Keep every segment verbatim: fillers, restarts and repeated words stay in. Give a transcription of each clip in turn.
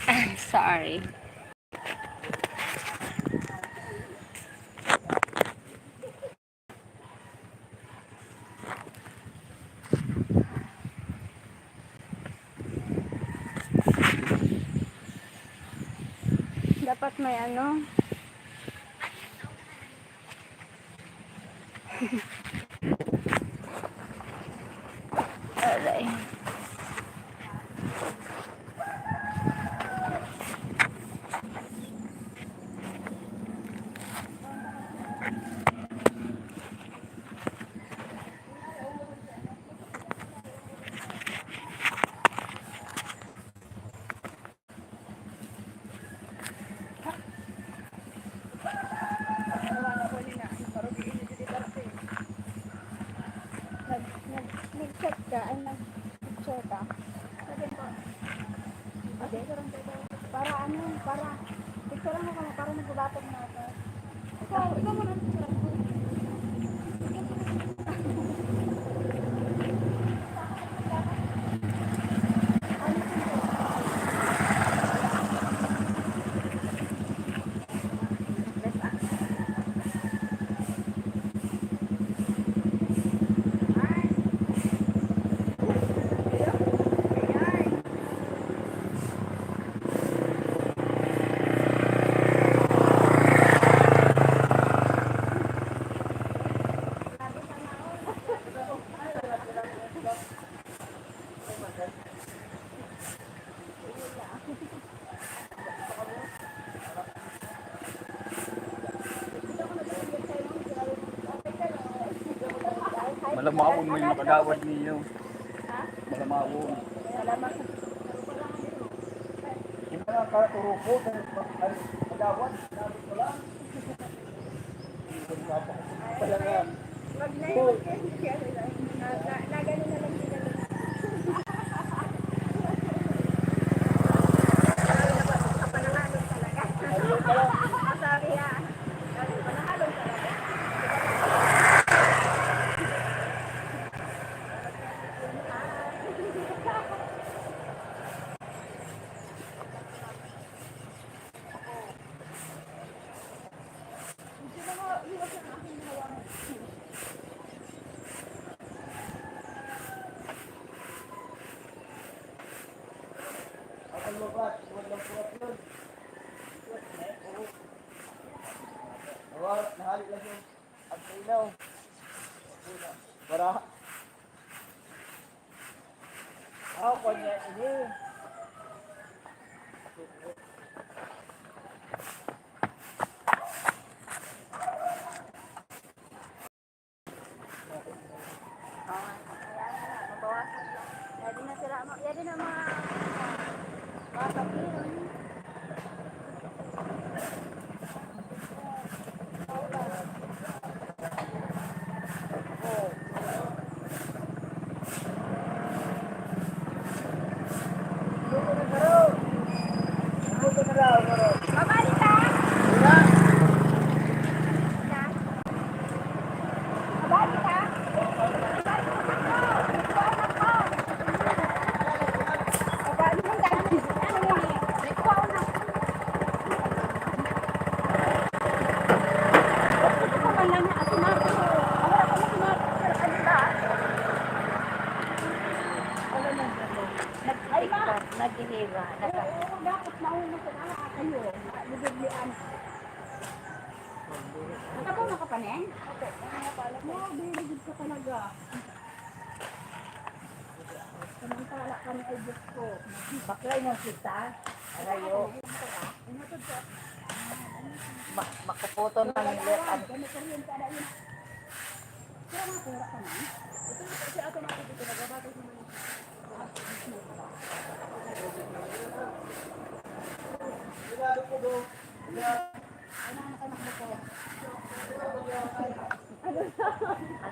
I'm sorry. Dapat may ano. Aray. Nag-, nag-, nag-chat ka, ay, nag-picture ka. Sabi ko, hindi. Para ano, para, picture mo kami, para nagbabatog na ako. Ikaw, ikaw muna ang picture mo. Malamawon mo yung makagawad ninyo. Malamawon. Hindi na para turuko sa mag-, ay, magawad. Sinabi ko lang. Wag na yun. Na, na, na, ganun na lang sila. Sorry, ah. Nahali lang yung Ang ilaw. Para. Ako niya ini. Yadi na sila, yadi na mga, mga papilon. Nag-, nag-, naghihiwa. Naka- Oo, dapat nauna sa mga kayo. Bibigyan. Nakabunga ka pa, Neng? Opo, mga pala po. Wow, very good ka talaga. Samantala kami, ay Diyos ko. Baklay ng kita. Arayo. Ma-, makuputon ng ilit. Ano, kuryente, ada yun. Pero mga pera ka, Neng? Ito, si Ate Mati dito, nagbabago naman yung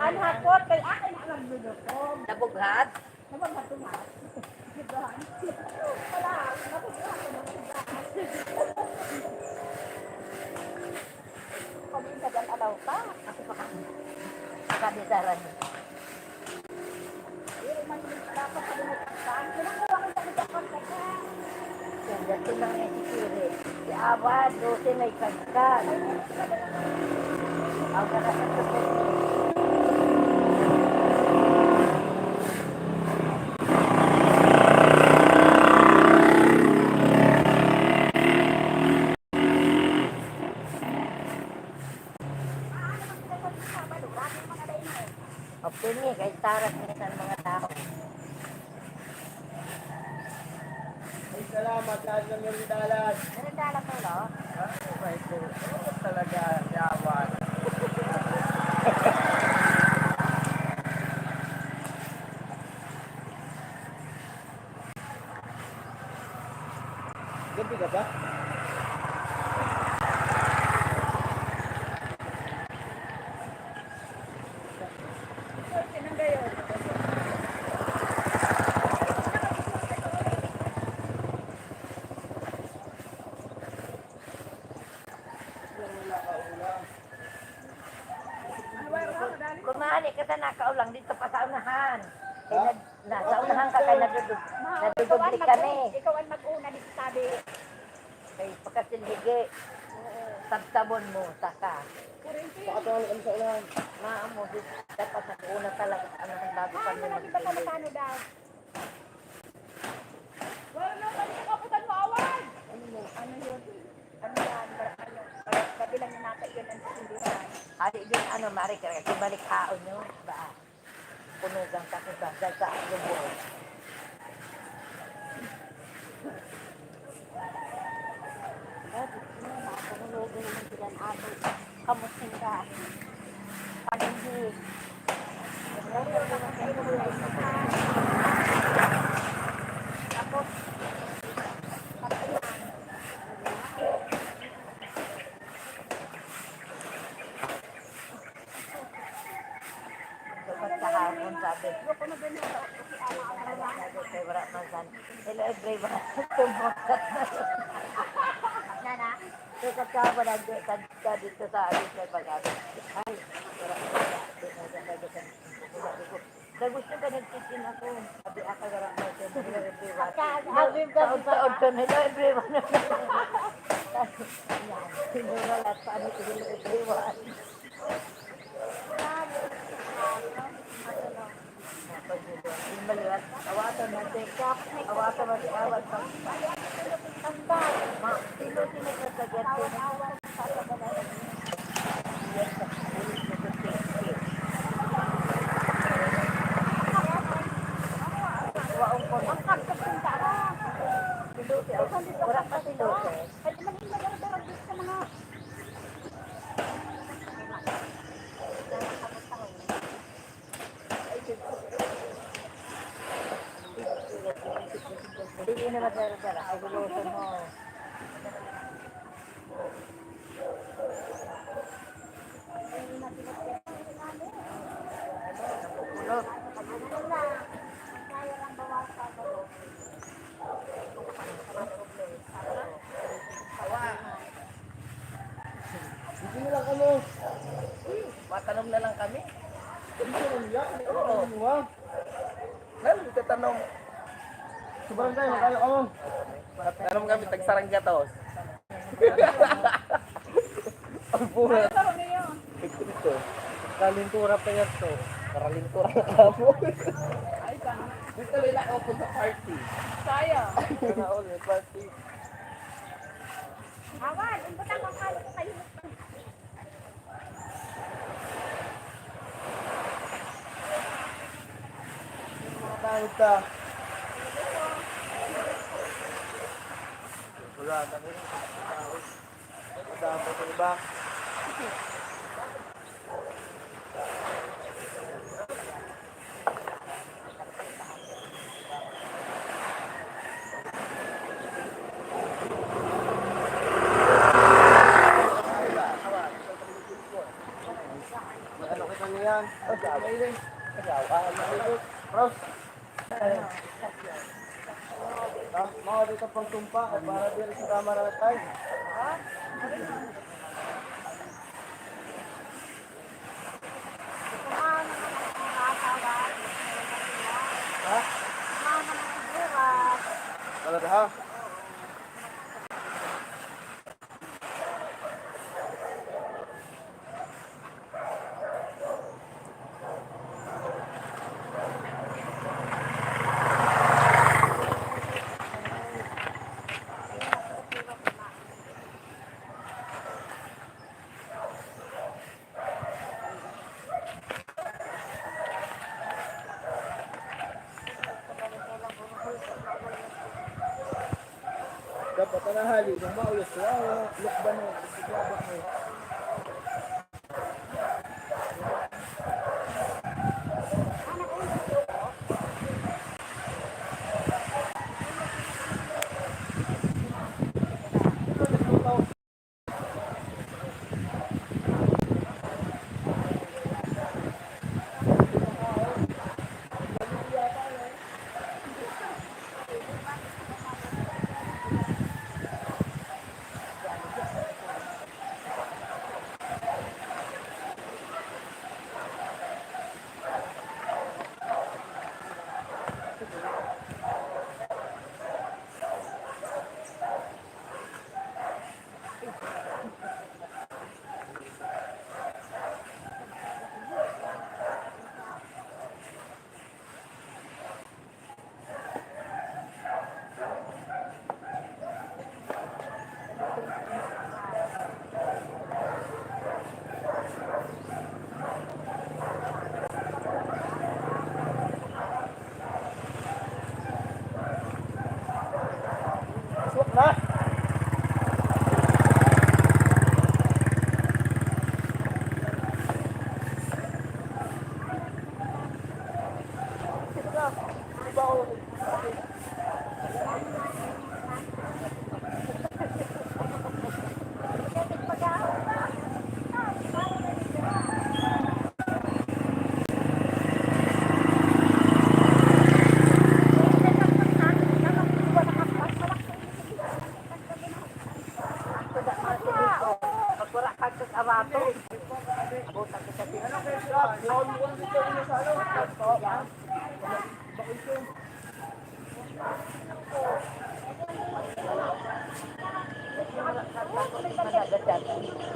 Ang hapot, kay akin ang nagluluto. Nabughat? Nabughat ko nga. Diba? Wala, nabughat ko, nabughat. Pag-ibig ka dyan, alaw ka. Ako pa ka. Sabi sa Rani. Eh, may dapat sa mga Yan, dito na nga si Kiri. Si Awa, dosi may kagkan. Ang ganda sa tubig. Opini, kay taras na sa mga tao. Ay, salamat, lahat ng meridalan. Meridalan mo, no? Ay, may po. Ano talaga, yawan? Gabi ka ba? Kumani ka sa nakaulang dito pa sa unahan. Kay Ha? nag-, nasa unahan ka kay nadudub-, nadudubli kami. Ikaw ang mag-una dito, sabi. Kay pagkasilhigi, sabsabon mo, saka. Baka ito ano kami sa unahan. Maamo, di-, dapat nag-una talaga sa unahan bago kami mag-, ano daw? Wala na, balik ka, kaputan mo, awan! Ano mo? Ano yun? Ano yan? Ano? Kabilang na nata yun ang tindihan. Ay, yun, ano, Mari, kaya kibalik haon nyo. Ba? Punugan ka sa bagay sa lubos. Kamusta ka? Panindig. Tapos, Dapat kahapon, sabi. Sabi, kay wala man san. Hello, everyone. Tumukat na. Nana? So, kasama na dito sa, sa dito sa amin sa pag-abot. Ay, wala man san. Sabi ko, "Sa gusto ka nagtitin ako?" Sabi, "Aka, wala man san. Hello, everyone." Aka, hello, everyone. Taon-taon, hello, everyone. Hello, everyone. Hindi na madala-dala. Ay, guloso mo. Kulot. Dito na lang kami. Matanom na lang kami. Dito na lang. Oo. Ano mo, ha? Lalo, tatanom. Sa barangay, magkano ka mo? Tanom kami, tagsaranggatos. Ang bunga. Ito, ito. Kalintura pa yan to. Karalintura na ka mo. Dito rin ako punta party. Sayang. Wala ako, may party. Awan, umbutan ko kayo sa kayo. Mga tao ta. Wala kami. Madami sa iba. Ano kita niyan? Ros. Ha? Mga dito pang tumpa, ay para dito sa kamara na tayo. Ha? Brother, ha? Dapat na hali, kung mauyos ko, ah, lukban mo, lukban mo.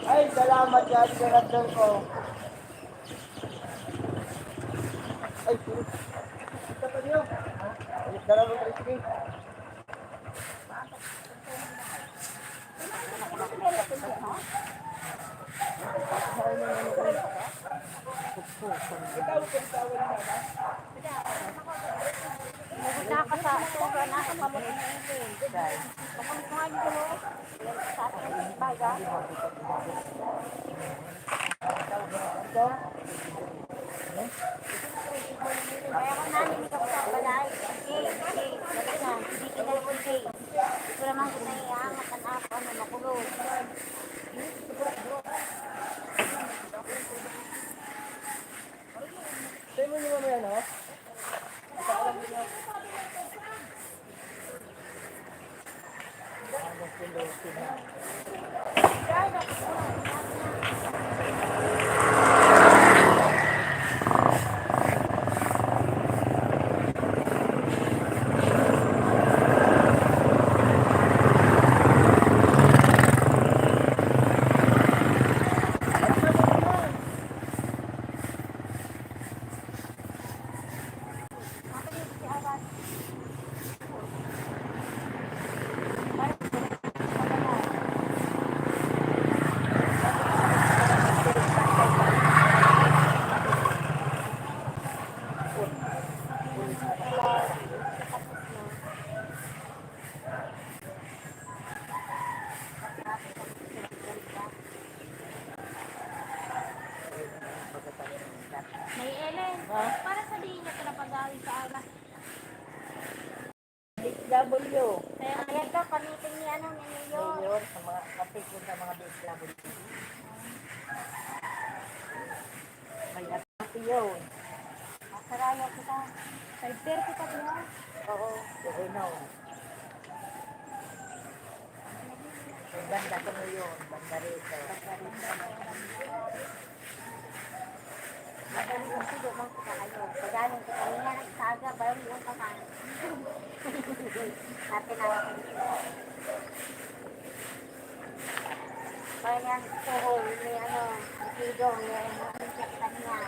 Ay, salamat sa ating director ko. Ay, sorry. Ito pa niyo. Ay, dala mo, Christy. Nakakasa-, sobra na, kamot. Makamot nga yun, oh. Sa ating baga. Kaya ko namin ito sa balay. Sige, sige. Balik na. Sige, sige, sige. Ito naman ko naiangat ang ako, ano, makulog. Sa'yo mo naman yan, oh. Nay Ellen, ha? Para sabihin niya ito na pag-aawit sa anak. D S W. Kaya nga, ayan ka, pamiting ni ano, ni Mayor. Mayor, sa mga, kasi kung sa mga D S W. May anak yun. Masarayaw kita. Five thirty pa din. Oo, okay na, oh. Banda ko na yun, banda rito. Madali ang sugo man ko kayo. Pagano ko kanina, nagsaga, baru yung kakain. Ate na. Kaya niyan, puhol, may ano, may kidong, may ano siya sa kanya.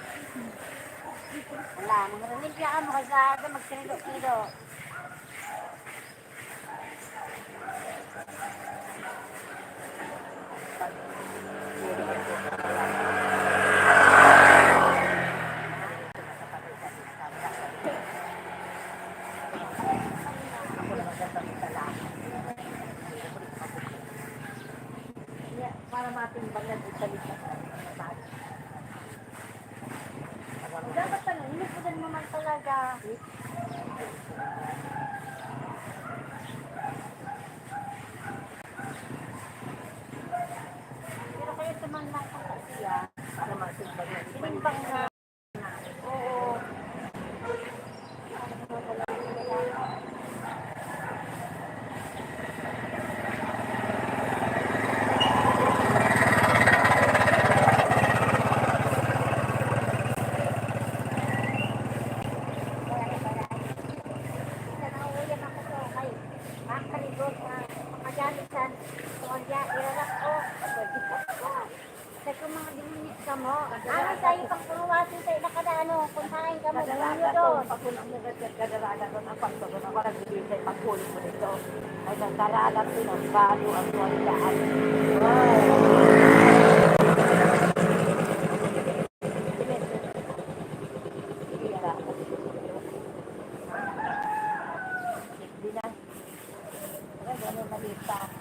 Wala, mga rinig niya, ano, kasi aga, magkilo-kilo. Para mating banal di balik. Dapat pala, inupunan mo man talaga. Pero kaya tuman lang kung siya, para matimbang na. Tinimbang na. Oo. Sa mga dinunit ka mo, ano sa ipang puruwasin sa ila kada ano, kung saan ka mo, Kadalaga buyo doon. Doon, pag unang nagagad, kadalaga doon, ang pagtugon ako, nagbibigay pagkulit mo dito. Ay, nagkaralat din ang balo, ang tuwalya, ang Hindi na. Ay, ganun, mali pa.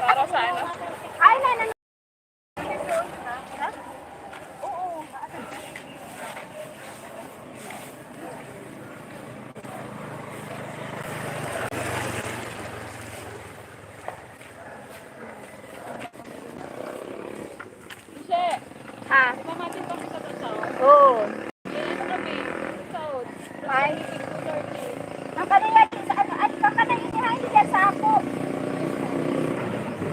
Para sa ano? Ishe, ha? Di ba matin pa kita sa tao? Oo. Eh, ano kami? Sa Ay. Ang kanila, sa ano, ay, ang kanila, hindi sa ako.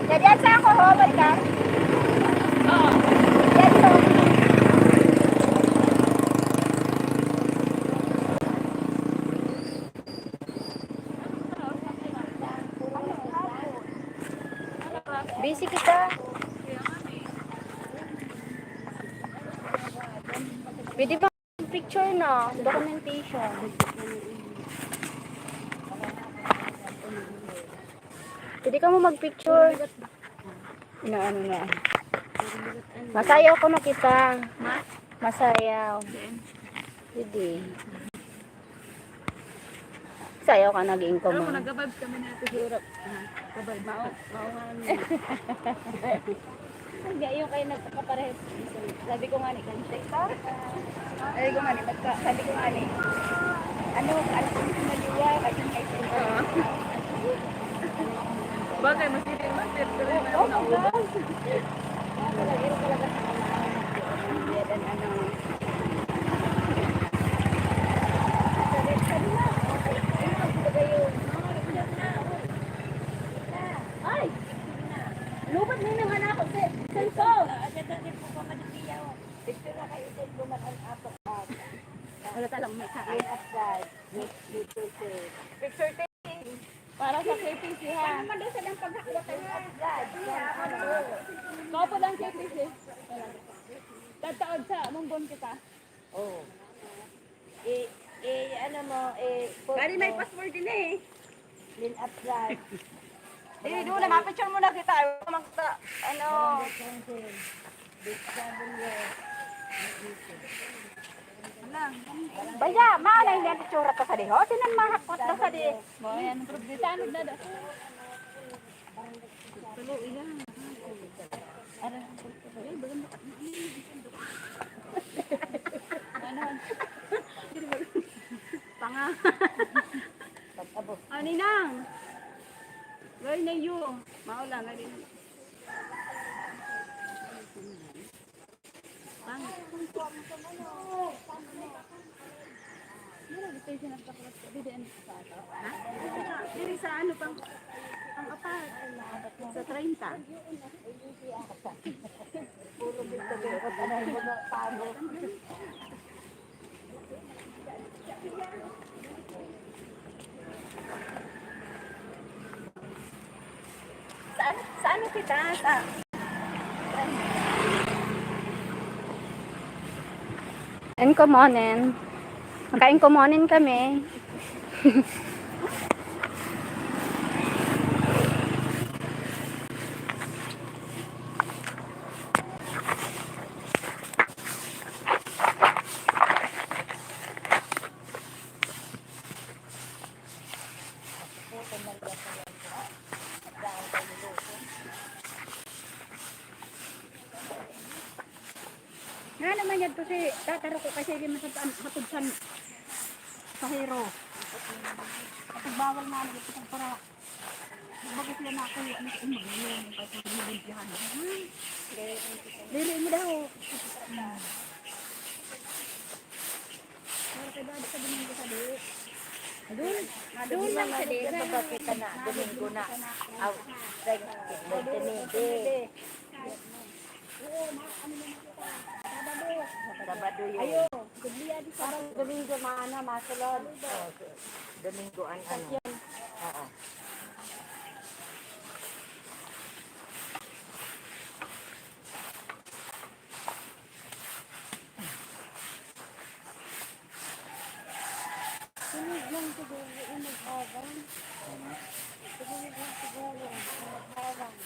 Jadi, ang sa ako, ho, balikan. Oo. Yan, ho. Busy kita. Pwede ba picture na? Documentation. Pwede ka mo magpicture. Inaano na. Masayaw ko na kita. Ma? Masayaw. Then? Pwede. Sayaw ka, naging ko. Alam mo, mo. Nagka-vibes kami na ito sa Europe. Ah, ka-vibes. Mao, mao nga ni. Hanggang yung kayo nagkakapares. Sabi ko nga ni, kan TikTok. Sabi ko nga ni, magka-, sabi ko nga ni, ano, ano kung sinaliwa, kasi may Oo. Bagay, mas hindi, mas hindi, Oo, mas oh my hindi, God. Ay! Lubad na yung anak ko sa cellphone. Wala talang may sa Picture taking. Para sa K P C, ha? Paano man daw silang paghaklatan, ha? Kaupo lang, K P C. Tataod sa mumbon kita. Oo. Eh, eh, ano mo, eh, post Bali, may mo. Password din eh. Lin Aplan. Di, doon na, mapicture muna kita. Ayaw ka magta-, ano. Barangay Council. Baya, maalay ne ando coorat o sadi ho, tinan ma hakot o sadi. Panga. Aninang. Loy na yu. Maola nga din. Diri sa ano pang, pang apat. Sa treinta. Saan, saan kita? Sa Inkomonin. Makainkomonin kami. Nga naman yan to si tataro ko kasi di masabtaan hatod san pasahero. Kapag bawal nga nag-ipag para magbagay sila na ako, ano ko, umagay yung pagkakas ng bibigyan. Diri mo daw. Doon, doon lang sa di. Kita na, Domingo na. Aw, Domingo. Sabado yun. Parang Domingo, maana, masulod. Oo, Domingo ang ano. Oo. Sunod lang siguro yung mag-abang. Sunod lang siguro yung mag-abang.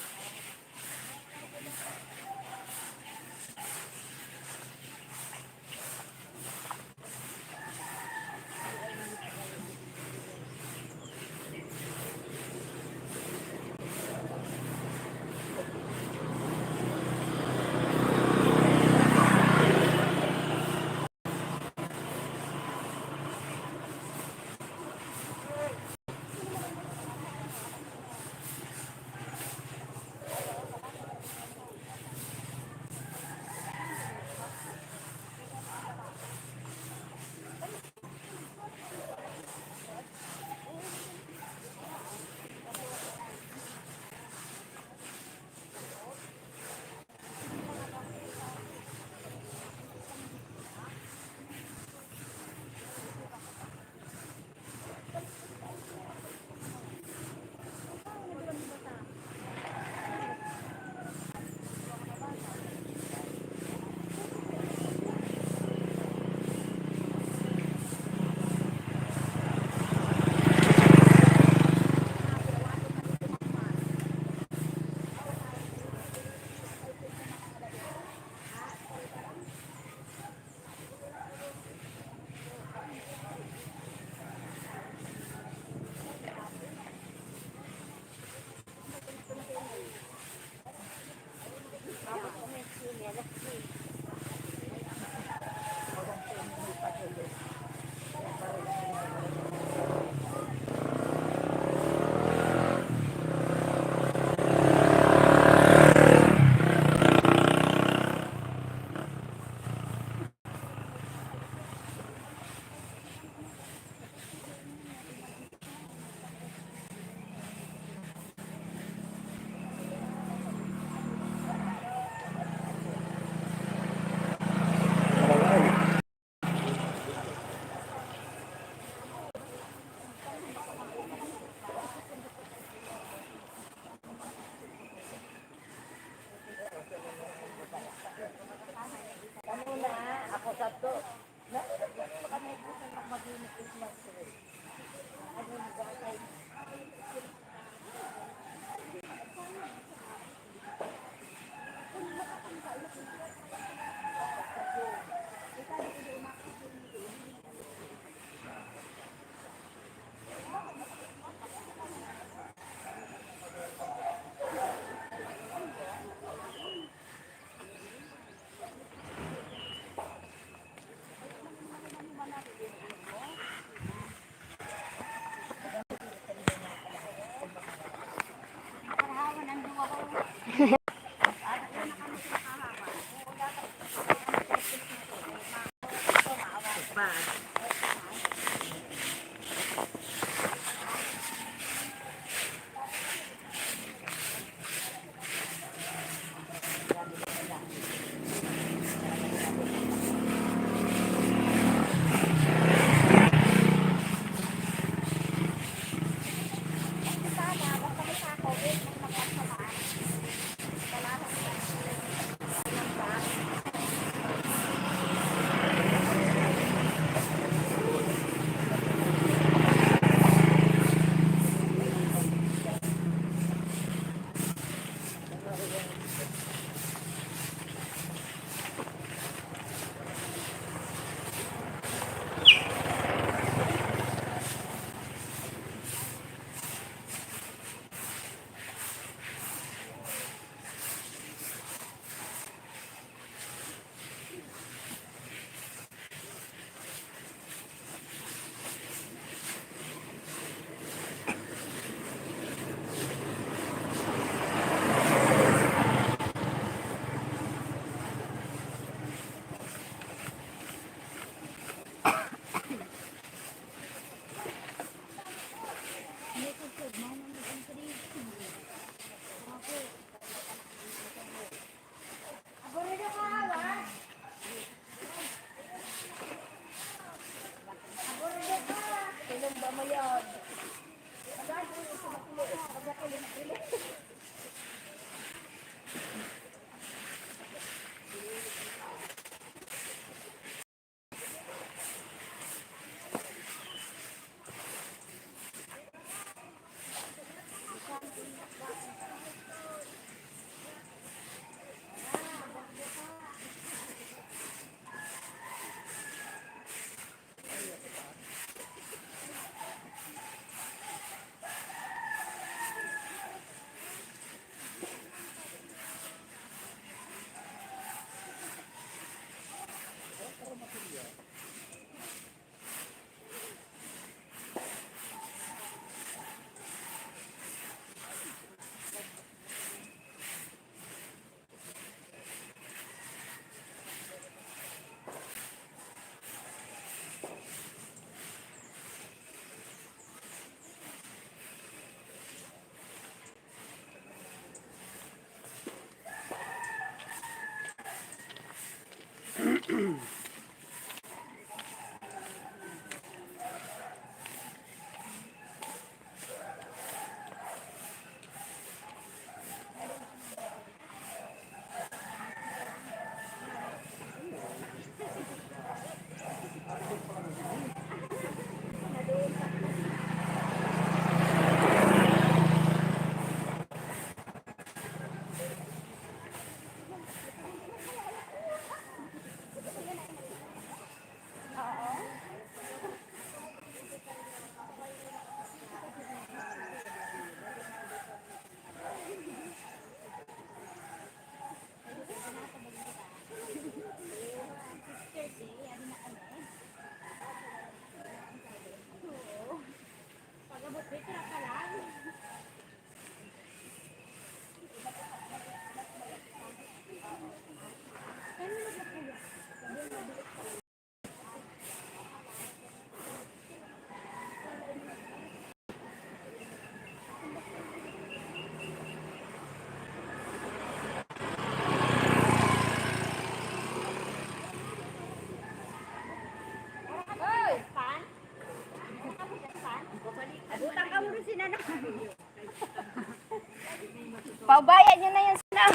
Paubaya niyo na 'yan sila.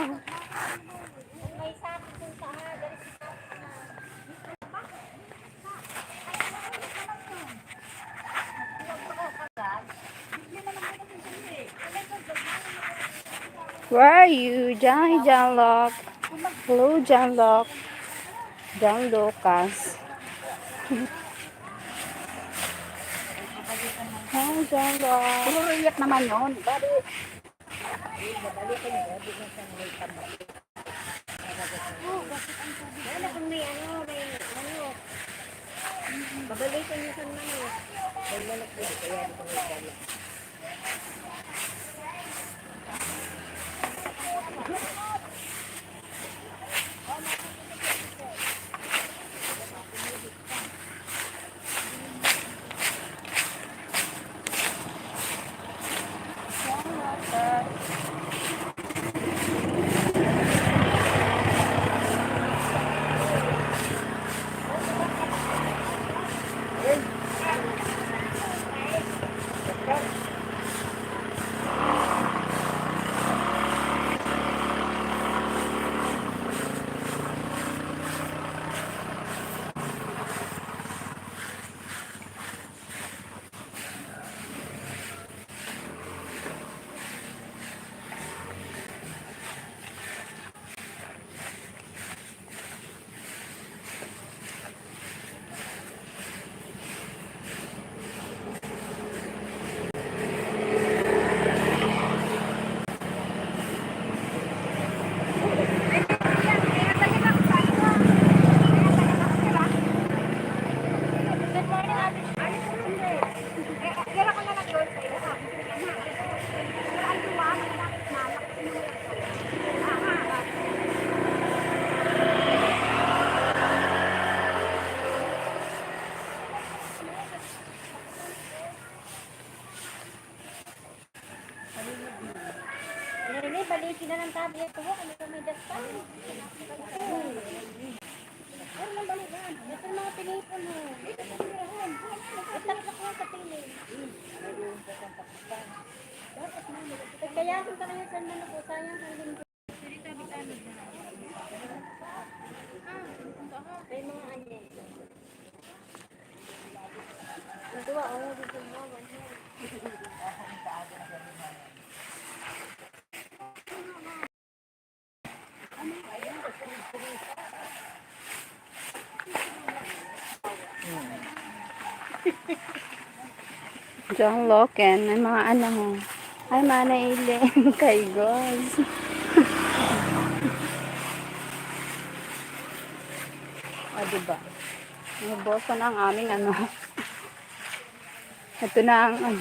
Where are you? Diyan, John Locke. Hello, John Locke. John Lucas. Hi, John Locke. Puro riyat naman yun. Bali. Wala kung may ano, may ano. Babalikan niyo sa mga. Huwag na nagpili, kaya di ko may dala. Ini, balikin na lang tabi ito, kami kami dastan. Ano lang balikan? Ito yung mga tinipon mo. Ito yung tinipon mo. Ito lang sa pili. Kaya kung talaga sa ano po, sayang kung hindi. May mga ano. Ang duwa, oh, dito mo, one hundred. John Loken, may mga ano. Ay, Mana Eileen, kay Goz. O, diba? Naubos na ang aming ano. Ito na ang ano.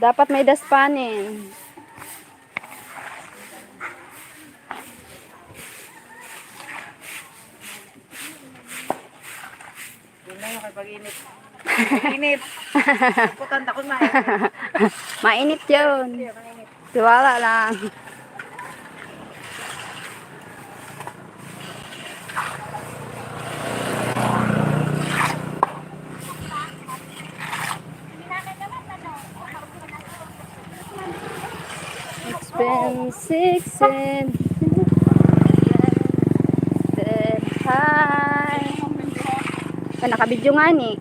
Dapat may daspanin. Yun lang yung kay pag-init. Pag-init. Importante ako na eh. Mainit yun. Hindi, mainit. Tiwala lang. Seven, six, seven. Hi. Ah, nakabidyo nga ni.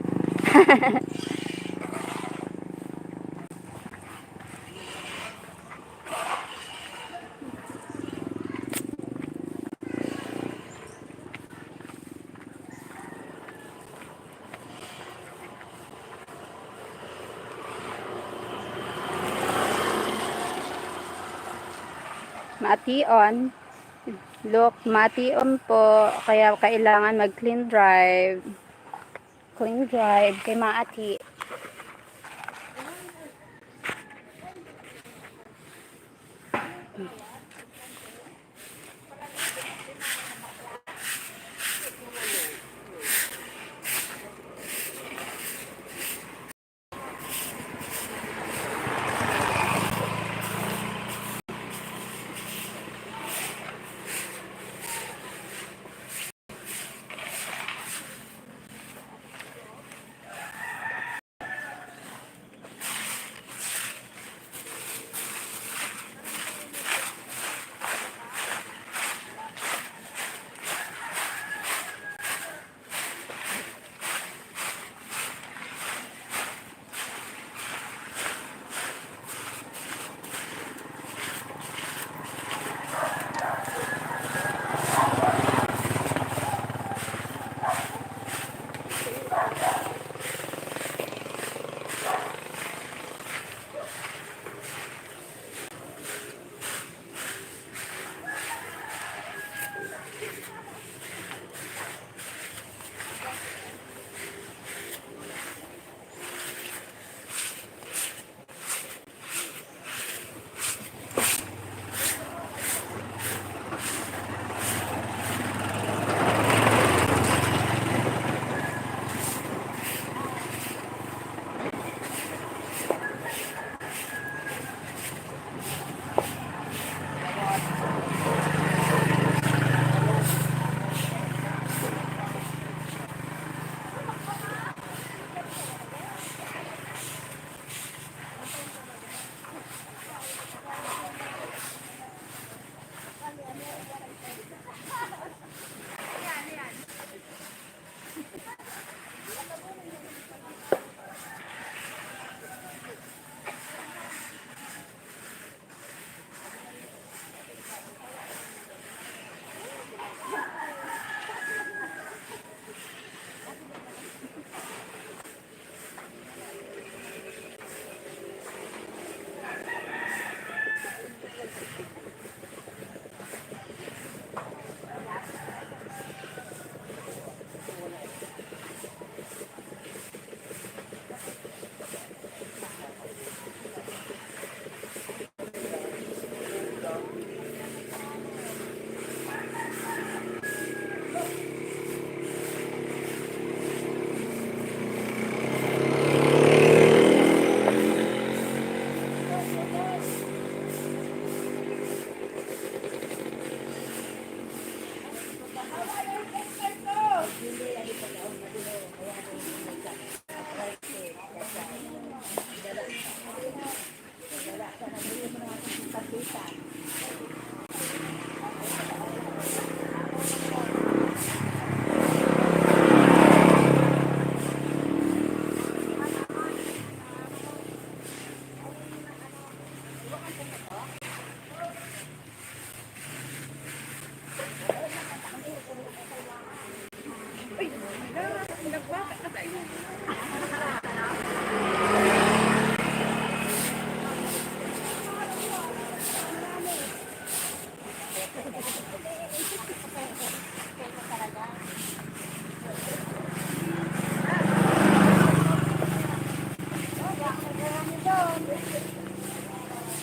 Mation. Look, mation po. Kaya kailangan mag-clean drive. Clean drive kay maati.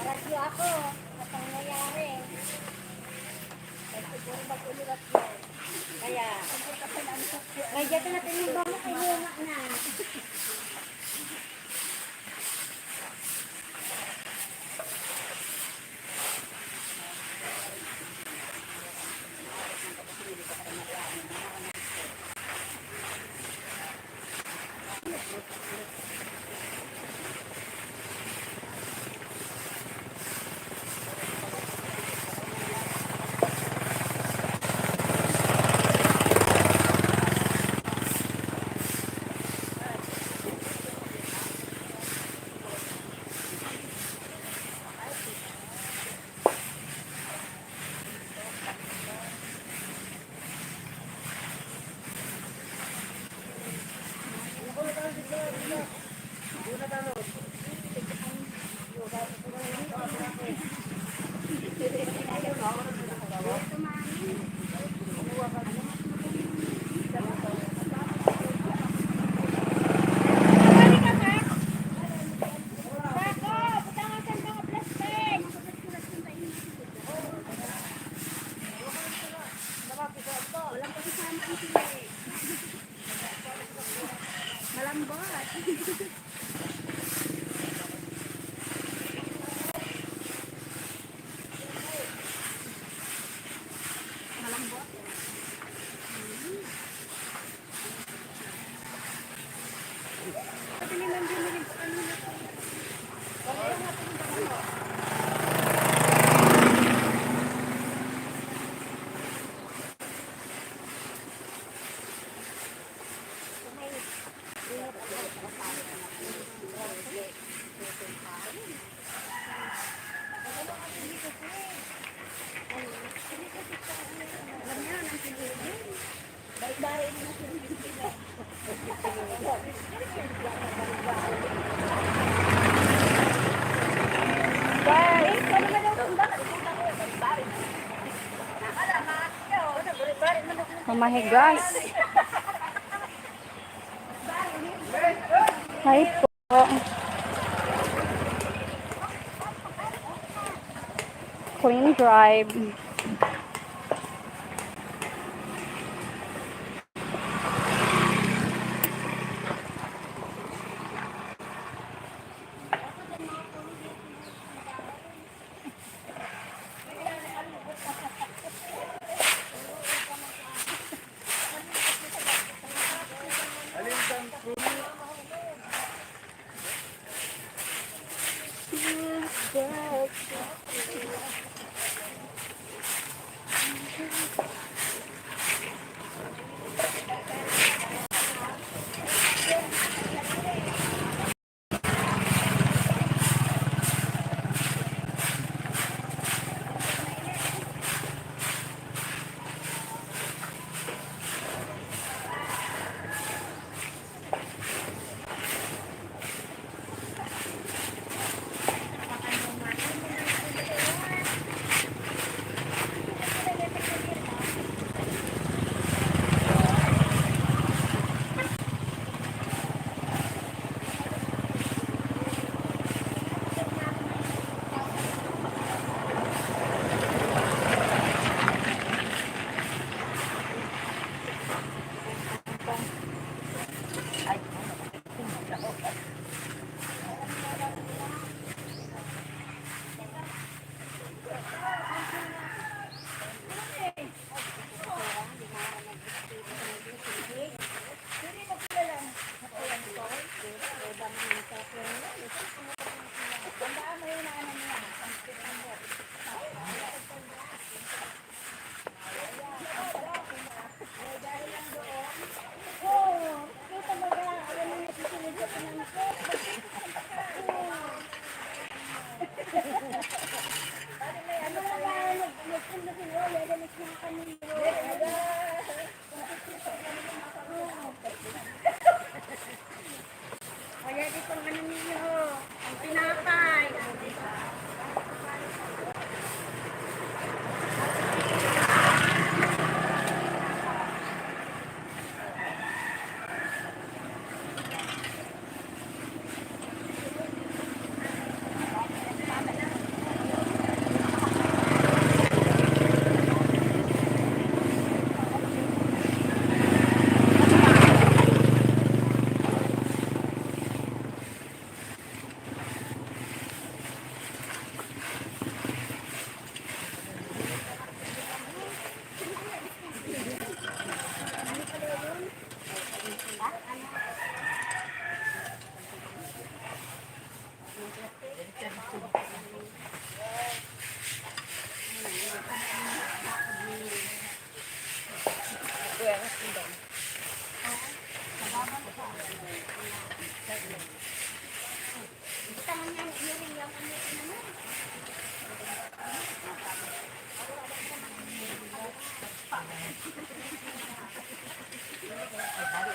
Radyo ako. Ang nangyayari. Kaya, may dyan na tinimbang mo, kinuha na. Mamahigas. Hi po. Queen Drive. O, yan itong ano ninyo, ang tinapay.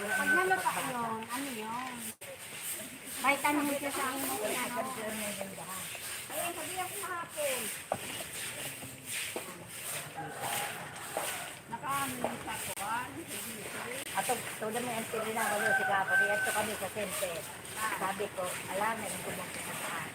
Pag nalapa yun, ano yun? Vitamin siya sa ano, ano. Ayan, sabi ako kahapon. Nakaano yung sa kuwan? Ato, todo may antirina, walo si Papa. Di ato kami sa center. Sabi ko, ala na yung kumang sa taas.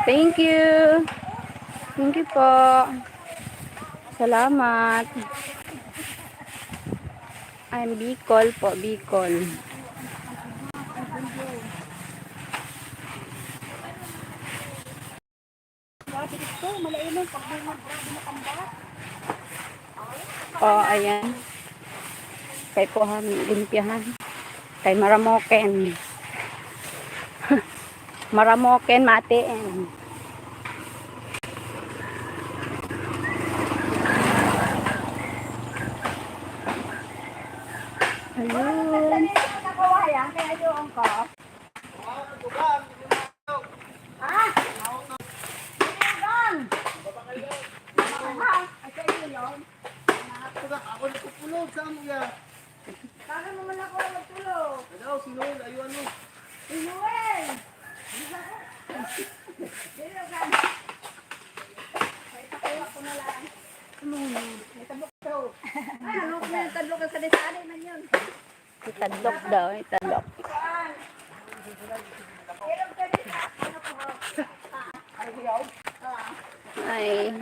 Thank you. Thank you po. Salamat. I'm Bicol po, Bicol. Grabe ito, malainan, pagbungad, grabe na tanda. O, ayan. Kay po han, limpyahan. Kay maramoken. Maramoken, matiin. Ayun. Ha? Ayun. Ay, sa iyo yun. Ako nagpupulog sa amo yan. Bakit mo man ako nagpulog? Ano, si Noel, ayun, ano? Si Noel! Sino ka? Ay, pakuha ko na lang. Ano yun? May tabok daw. Ano, may tabok ka sa desanay man yun. Itadlok daw, itadlok. Ay.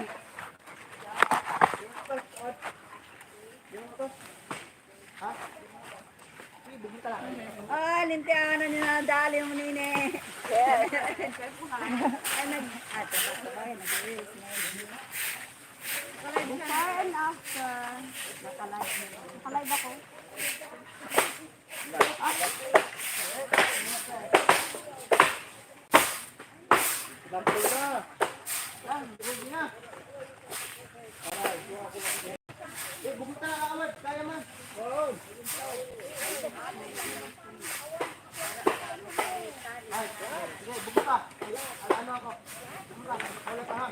Ah, lintiana niya na dali mo nini. Ay, nag-, ah, ito, ito, ito, ito. Before and after. Nakalive. Nakalive ako. Eh, bubuta ka, Awad. Kaya man. Oo. Ay, sige, bubuta. Ano ako? Bubuta. Wala ka, ha?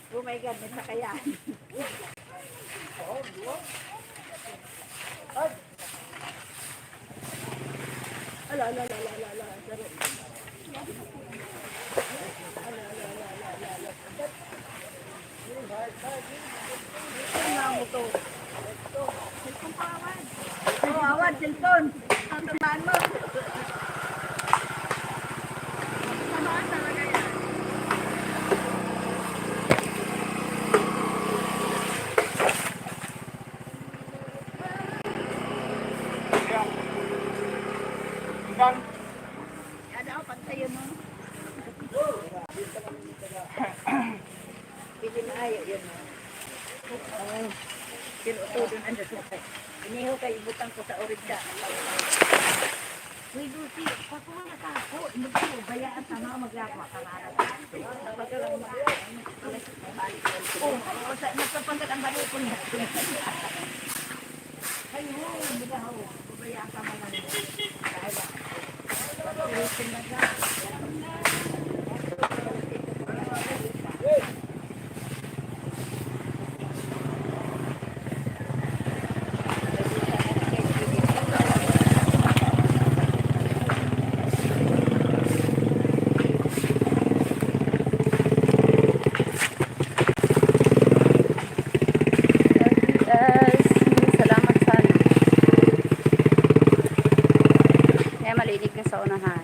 Oh my God, may sakayan. Ala, ala, ala, ala, ala, ala. Ala, ala, ala, ala, ala. Ano mo to? Cellphone pa, Awad. Oh, Awad, cellphone. Ang tamaan mo. Tamaan talaga yan. Yan daw, pantayan mo. Pwede na ayo yun. Pero todo na dyan. Iniho kay ibutang ko sa origda. Uy, Dulce, pakuha na ka ako. Hindi ko bayaan sa mga maglako. Ang araw. Oh, sa, nagpapangkat ang balik ko niya. Ay, ho, hindi na ho. Babayaan ka man lang. Dahil ako. Yes, salamat sa ano. Kaya malinig na sa unahan.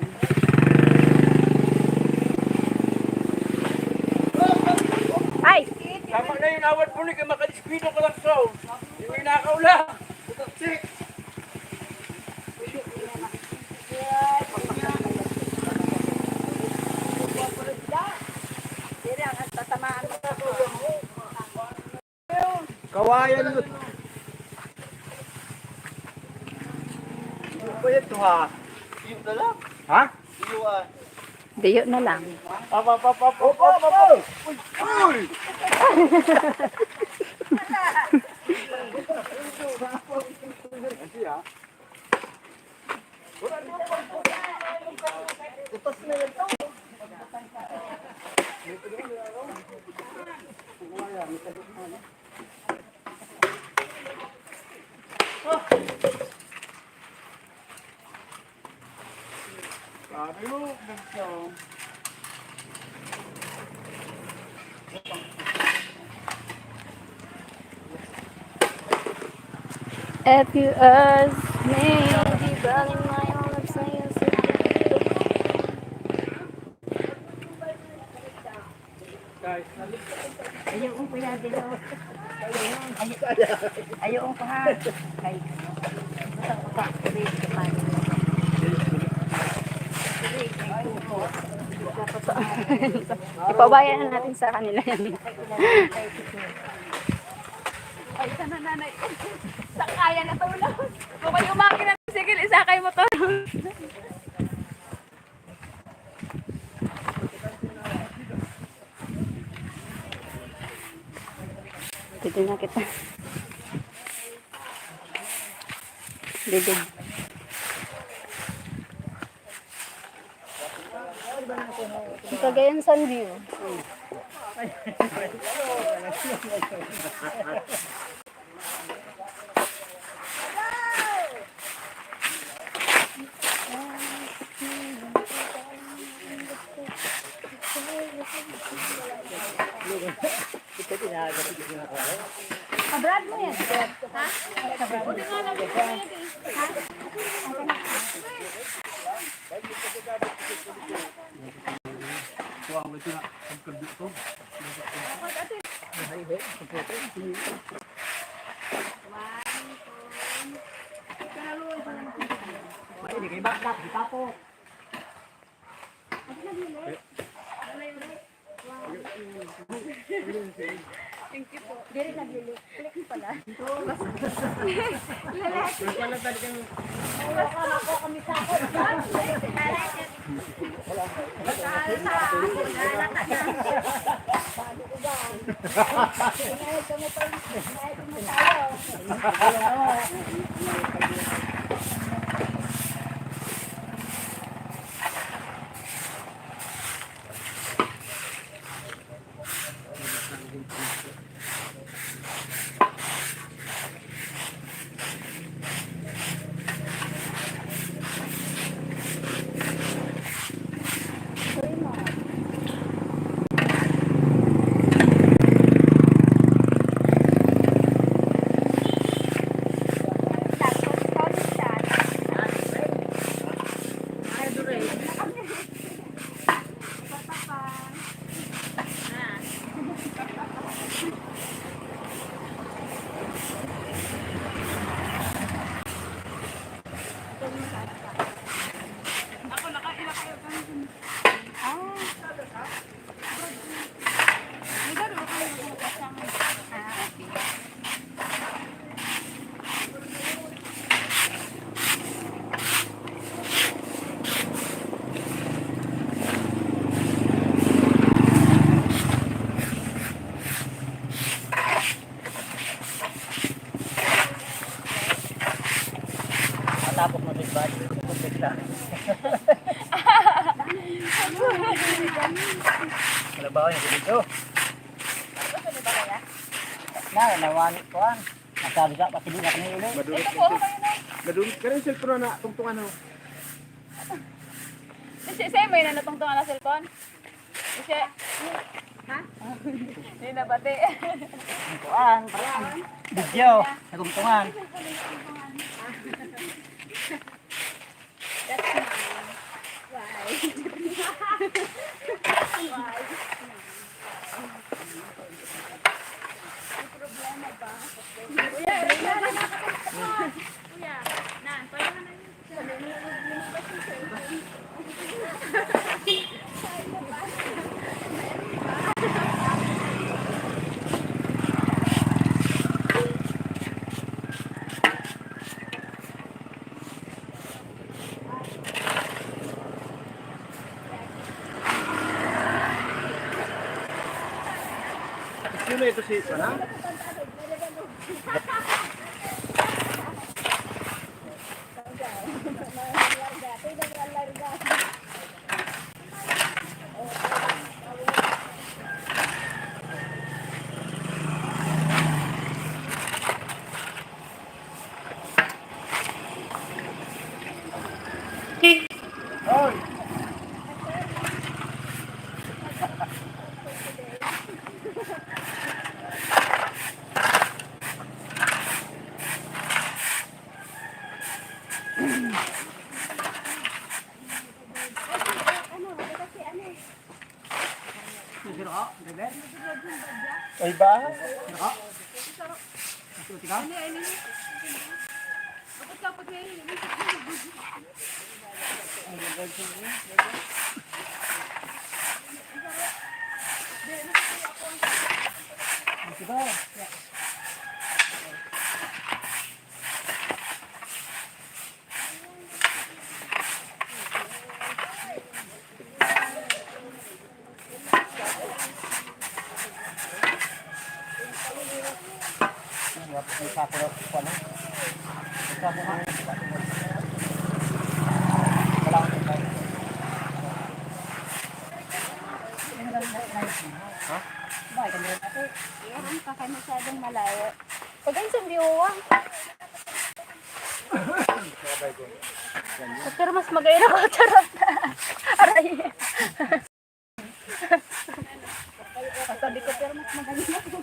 Ay! Tama na yun, Awad, bulig, makadiskwento ka lang, so. Hindi na ako lang. Kawayan mo. Ano ba ito, ha? Iyo na lang. Ha? Iyo, ah. Diyo na lang. Up, up, up, up, up, up, up. Uy! Uy! Kasi, ha? If you ask me, di ba rin may oras na yun sa Ayaw ko ya, Dilo. Ayaw, ayaw ko, ha. Ay. Ipaubaya na natin sa kanila yan. Ay, isa na, nanay. Sa kaya na to, wala. Kung kayo umakin na, sige, isa kayo motor. Dito na kita. Dito. Ang Cagayan San View. Kabrad mo yan. Ha? Kabrad mo. Ha? Thank you po. Diri naglulu. Click pala. Wala talagang Matapok mo, di ba? Bigla. Kalabaw niya dito. Na, nawani ko an. Nasabi sa, pati di na kami uli. Madulot. Ito po, kayo na. Madulot ka rin, cellphone na, tungtungan, ho. Kasi, sa'yo mo yun, ano, tungtungan na cellphone? Kasi, ha? Hindi na pati. Ang kuan, parang video, sa tungtungan. That's mine. Why? Why? May problema ba? Kuya, kuya, na, paano na yun? Sino ito si, ano? Ay ba? Iyan ka kay masyadong malayo. Pag-insan diwa. Pero mas magayon ako, charot. Aray. Sabi ko, pero mas magayon ako.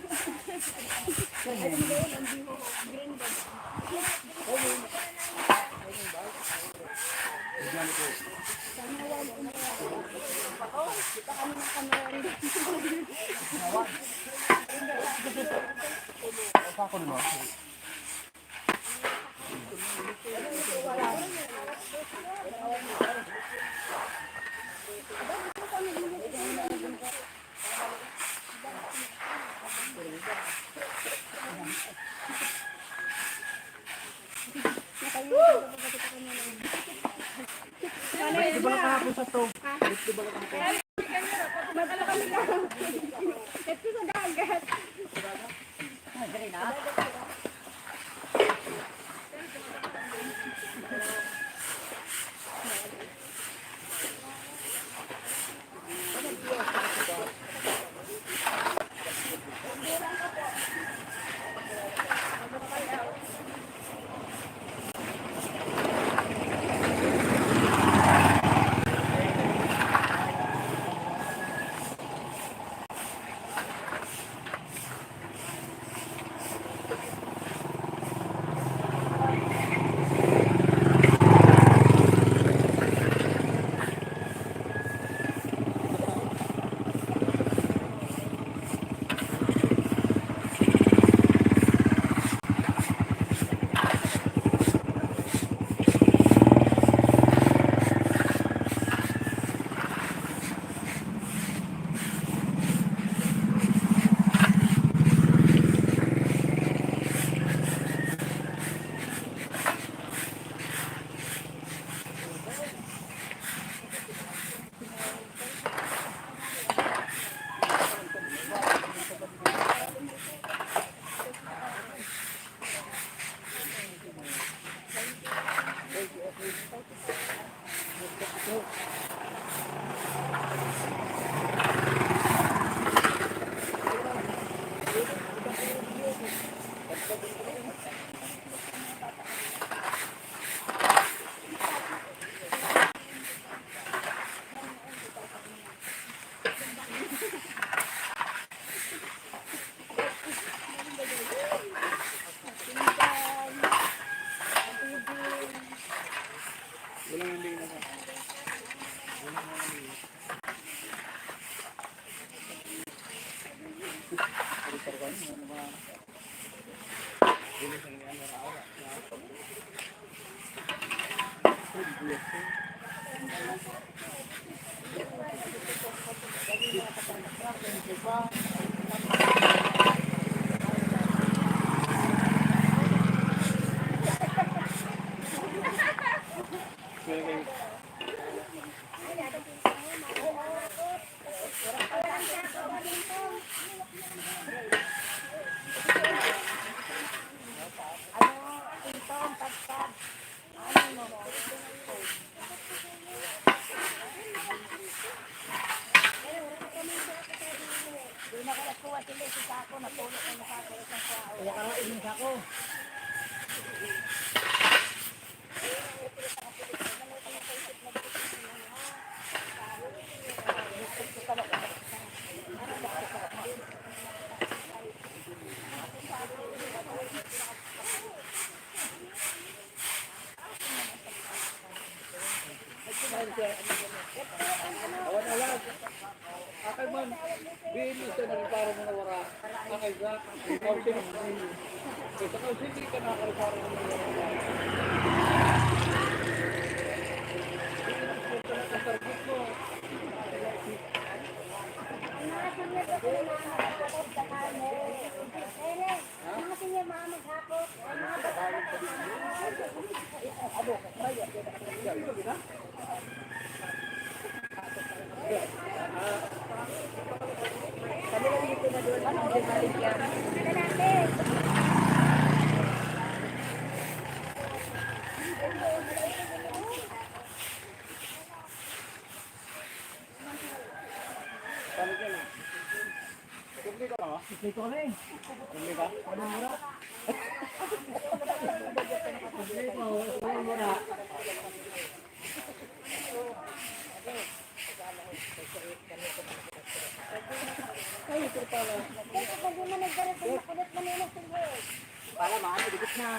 Para maano, dikit na.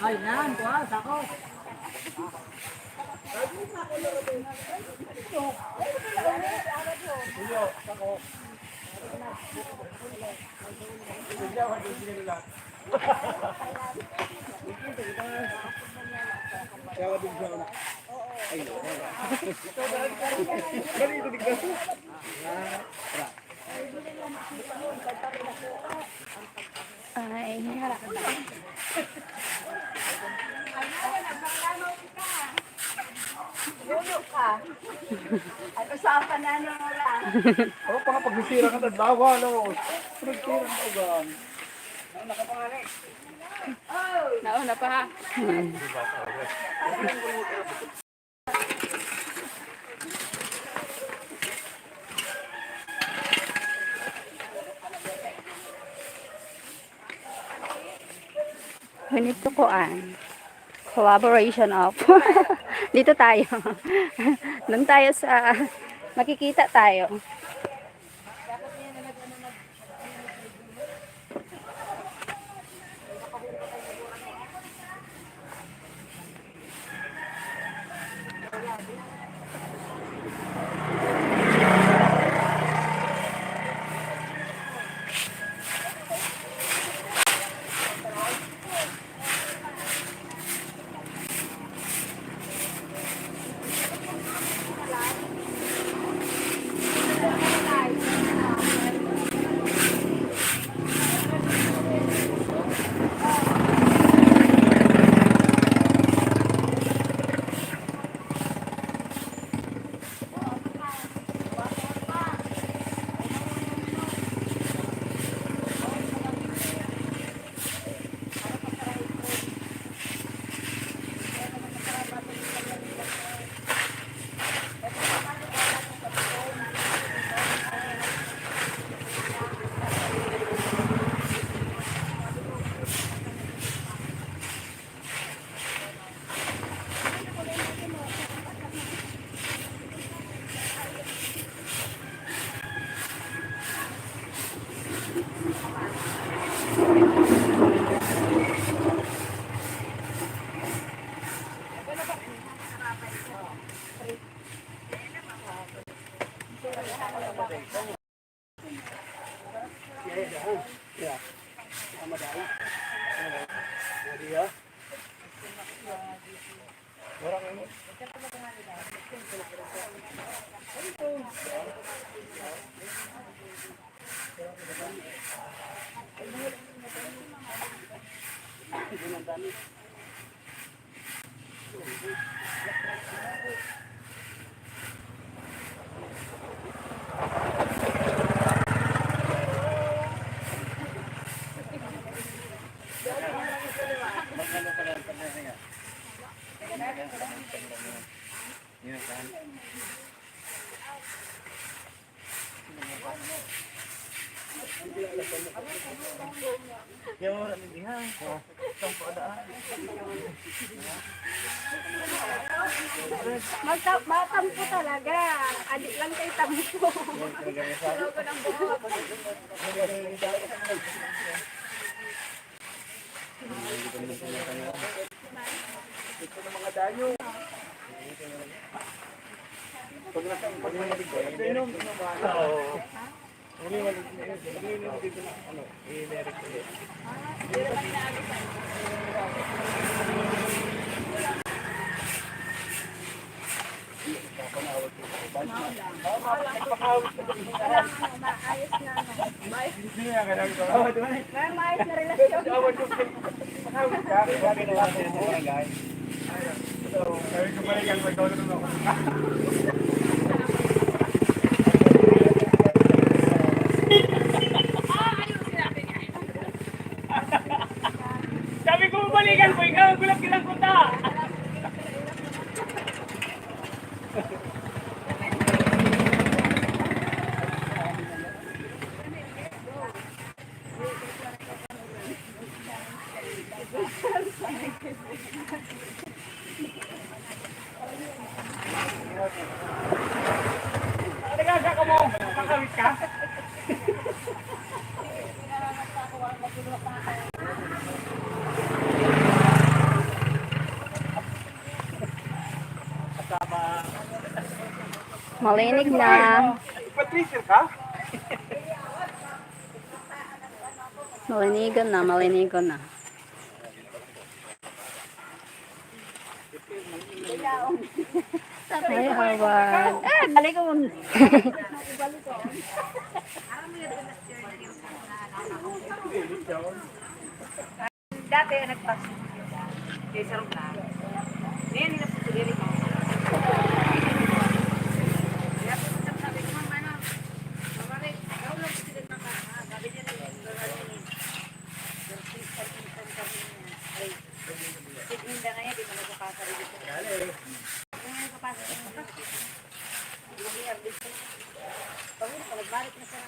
Ay, yan, kuha, sako. Ay, harap na. Lolo ka. Ano sa pananaw lang? Ano pa nga pagsisira ka, tadlawa, ano? Pagsisira ka, gan. Nauna pa, ha? Hmm. We need to kuan. Collaboration of. Dito tayo. Doon tayo sa, makikita tayo. Magta-, matampo talaga. Adik lang kay tampo. Logo ng buhok. Maayos na relasyon. Sabi ko, balikan ko, ikaw ang gulat-gilang punta. Malinig na. Patricia ka? Malinigan na, malinigan na. Ay, awan. Ah, balik ko. Dati, nagpasok. Kay sarong na. Ngayon, nila po tuloy rin ako. Kaya po, sabi ko, "Mama, ano? Mama, rin, ikaw lang po sila, mama." Sabi niya, "Ano yun?" Ay, tignan na ngayon, di mo nagpapasa rin ito. Ano nga yung papasa? Hindi, hindi. Pag-uwi na, nagbalik na siya.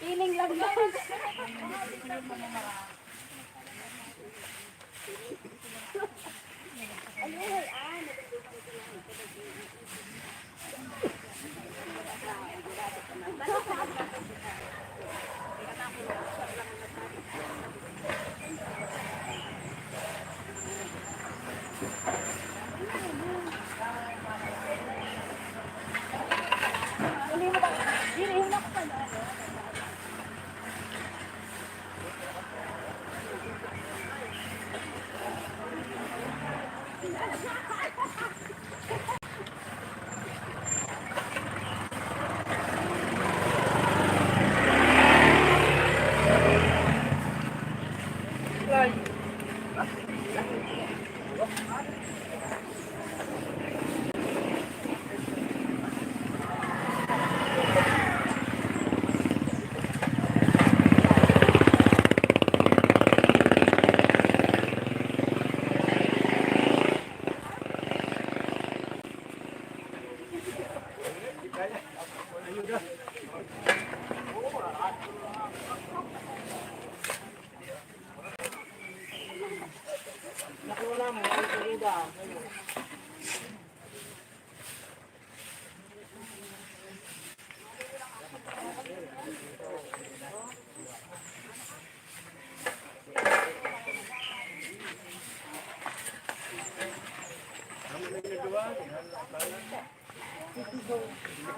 Feeling lang yan.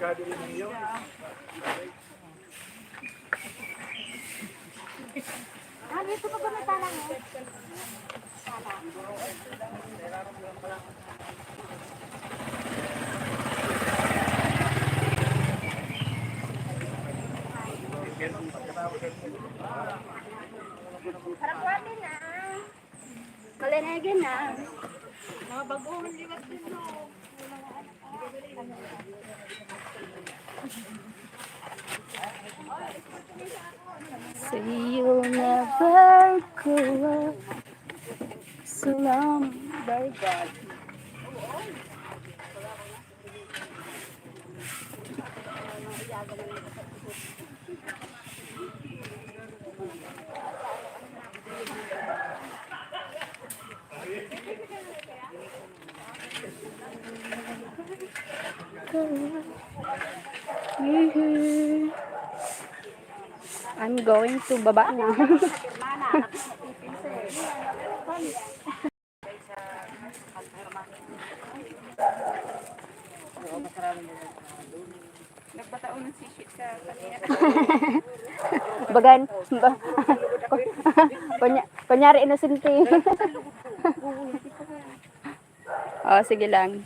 Delikado rin ninyo. Ah, dito pa ba may talang, eh? Talang. Para po atin, ah. Malinegin na. Mga baguhan liwat din, no? Sa'yo na ba ko sumamba? I'm going to baba na. Nagbataon ng sishit sa kanina. Bagan, ba, kunya-, kunyari inosente. O, sige lang.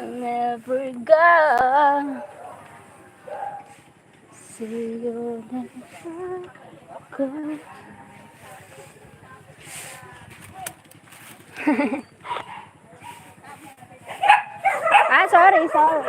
Never gone. Sa'yo na ako. Ah, sorry, sorry.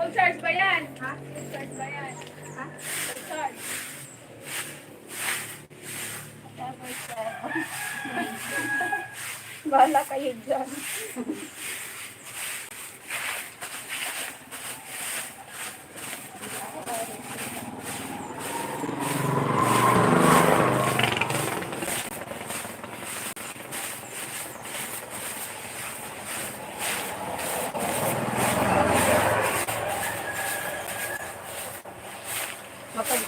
Full charge ba yan? Ha? Full charge ba yan? Ha? Full charge. Bahala kayo dyan.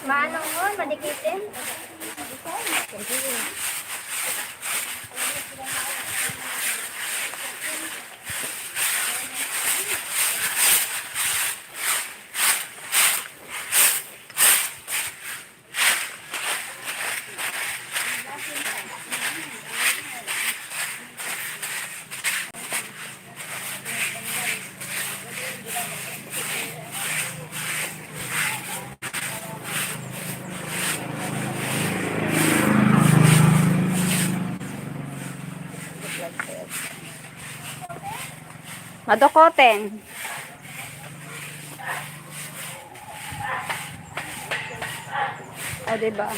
Manong mo, madikitin. Madokoten. O, di ba?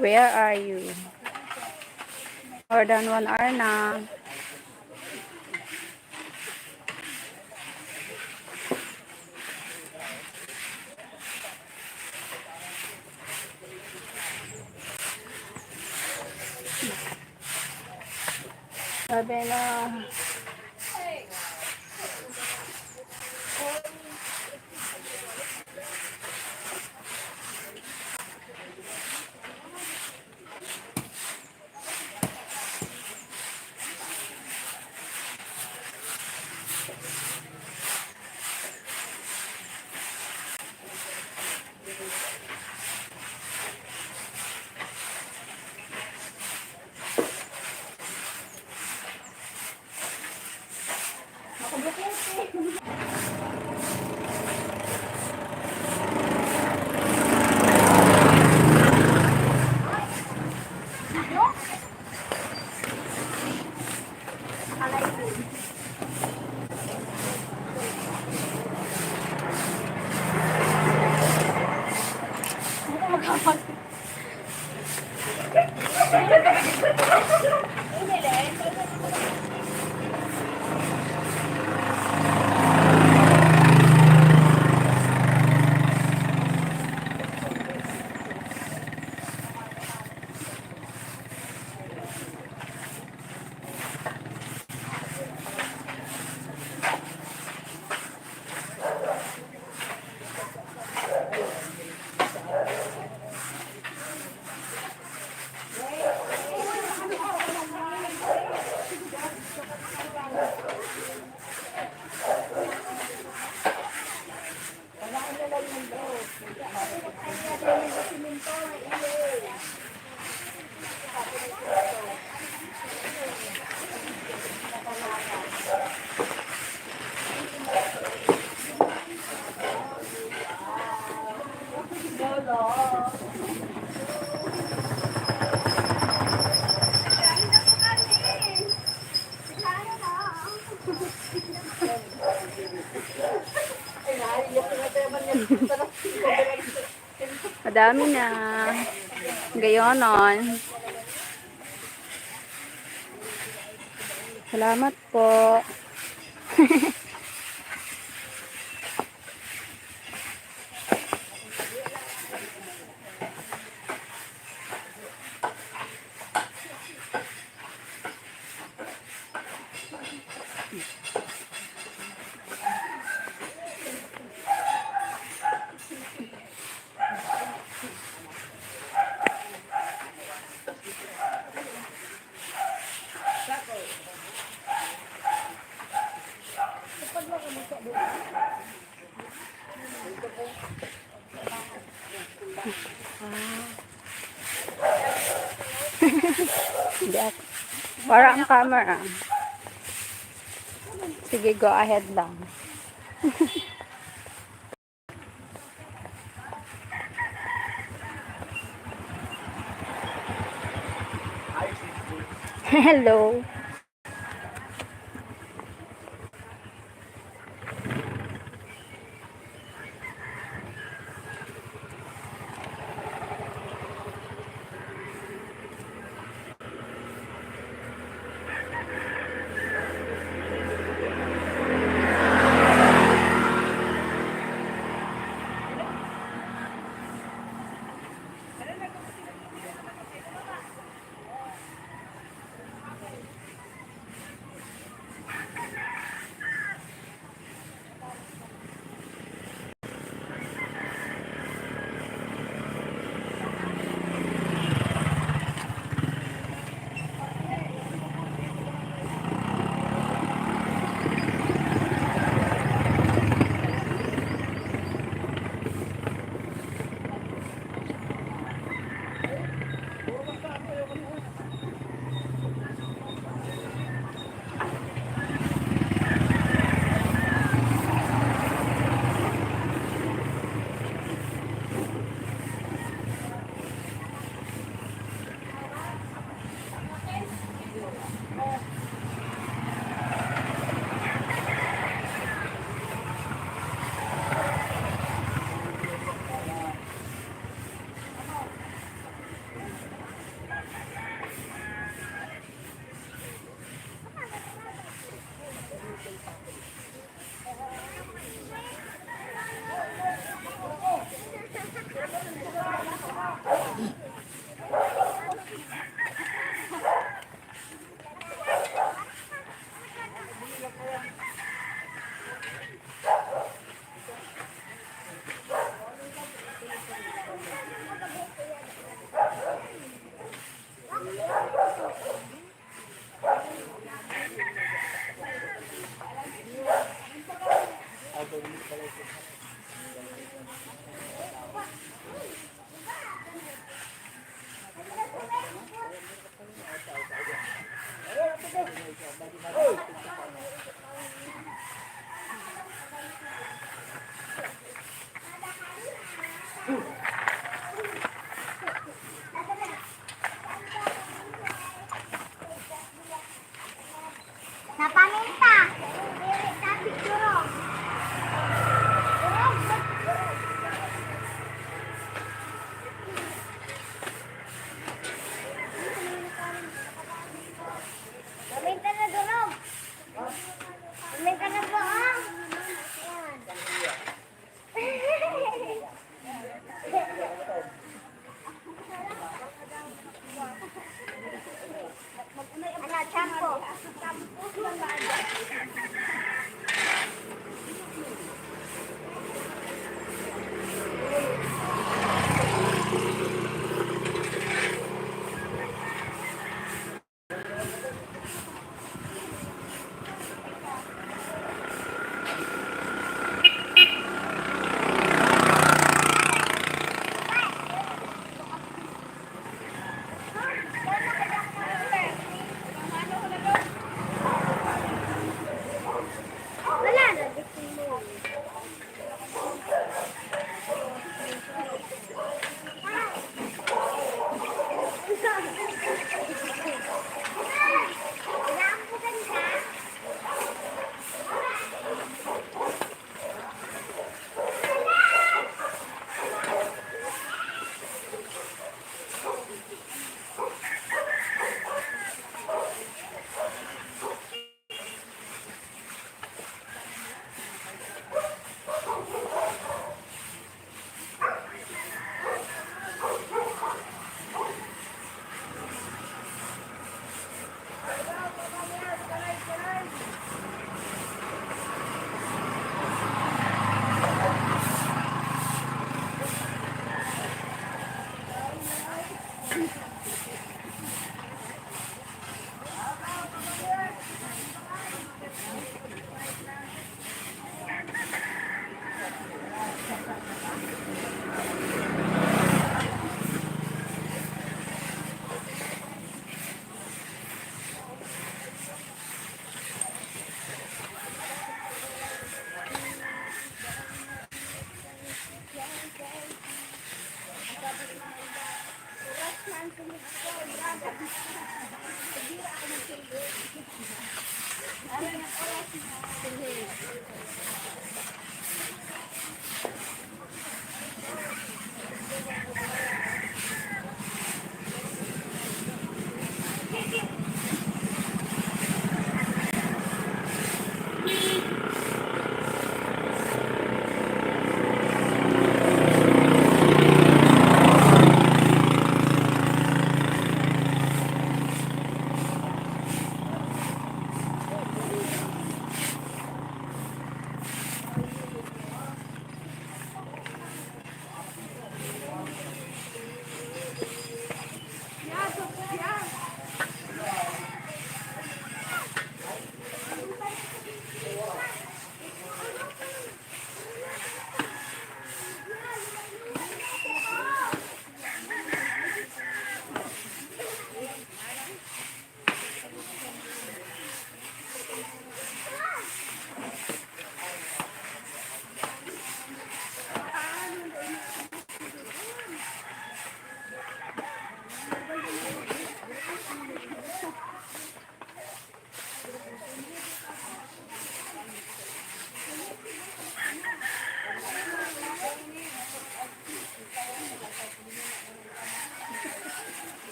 Where are you? More than one hour na. Sabi na. Madami na. Gayonon. Salamat po. Hindi ako. Para ang camera. Sige, go ahead lang. Hello.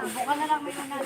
Buka na lang, may mga.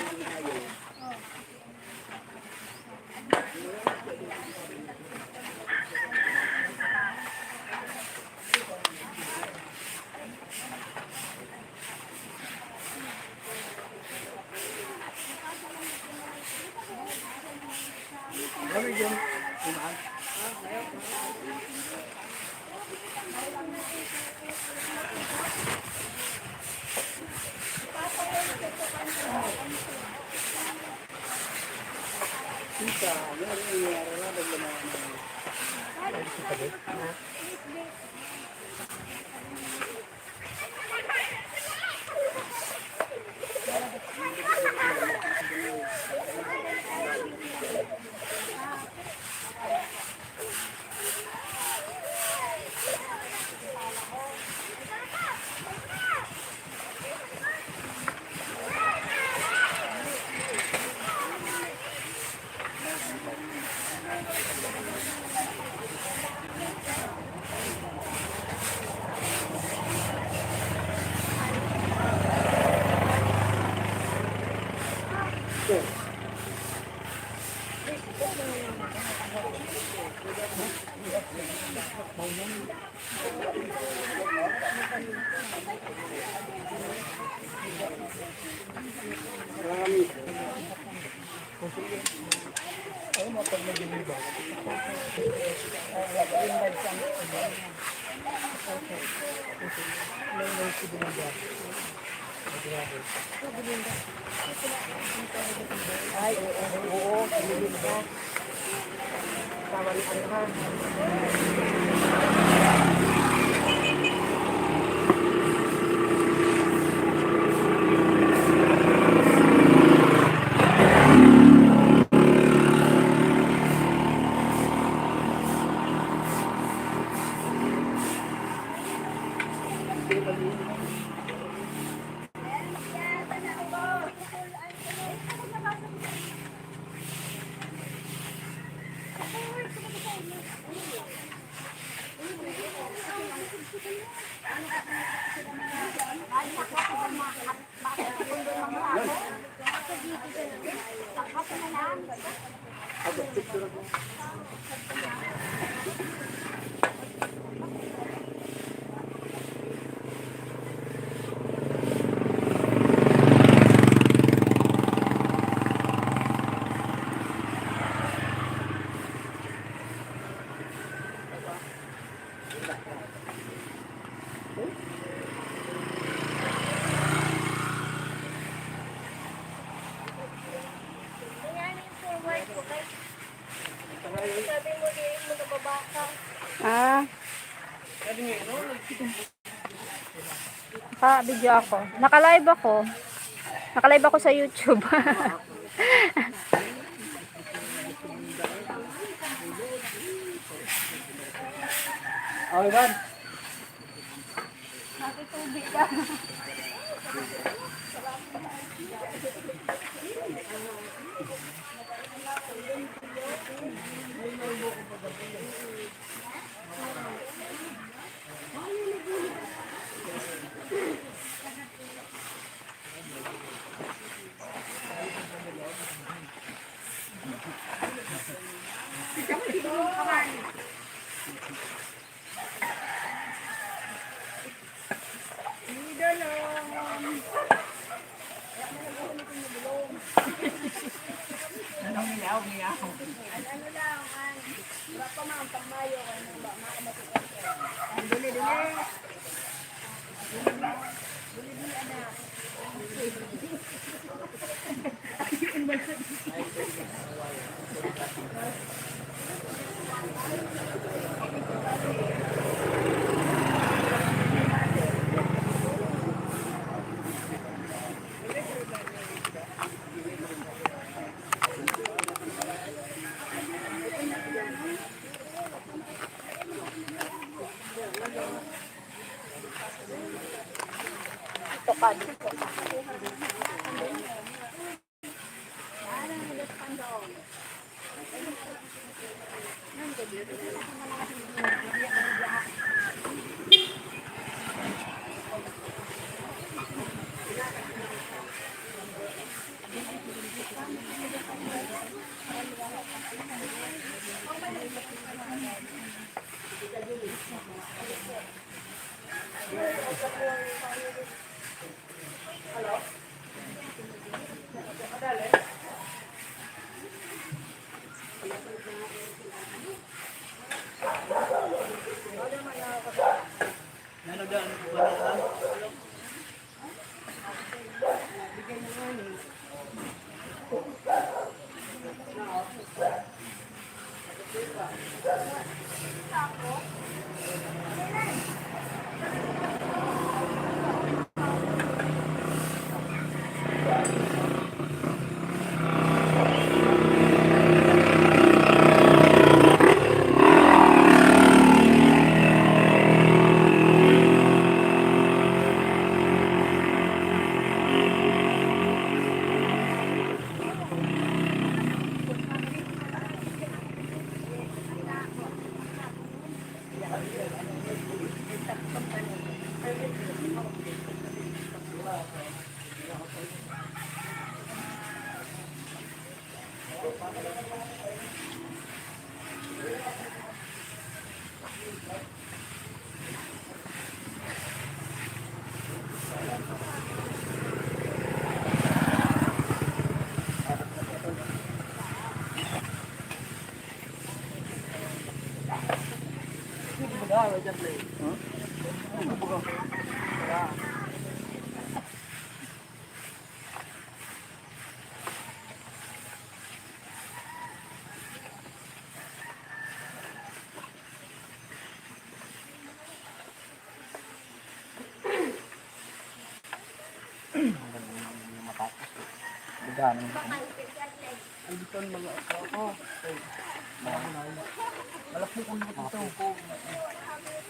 Ay, oo, oo, oo. Ah. Naka-video ako. Naka-live ako. Naka-live ako sa YouTube. Oh, Ivan. Anong miyaw, miyaw? An ano lang, an, wala pa man, pag Mayo, ano ba, mga kamatis. An dili, dili. Dili, dili, anak.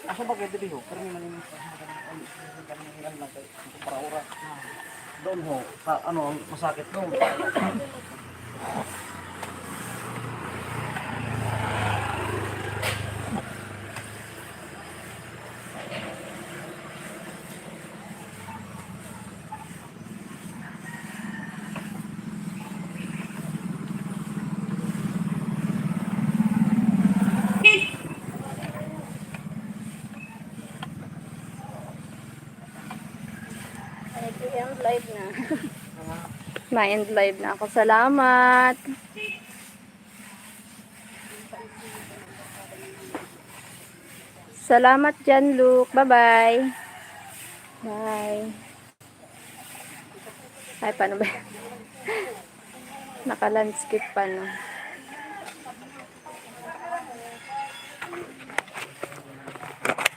Asa ba kayo dito? Pero may malinis pa siya. Para oras. Doon ho, sa ano, ang masakit doon. Ay, i-end live na. Ma-end live na ako. Salamat. Salamat, John Luke. Bye-bye. Bye. Ay, paano ba? Naka-landscape pa, no?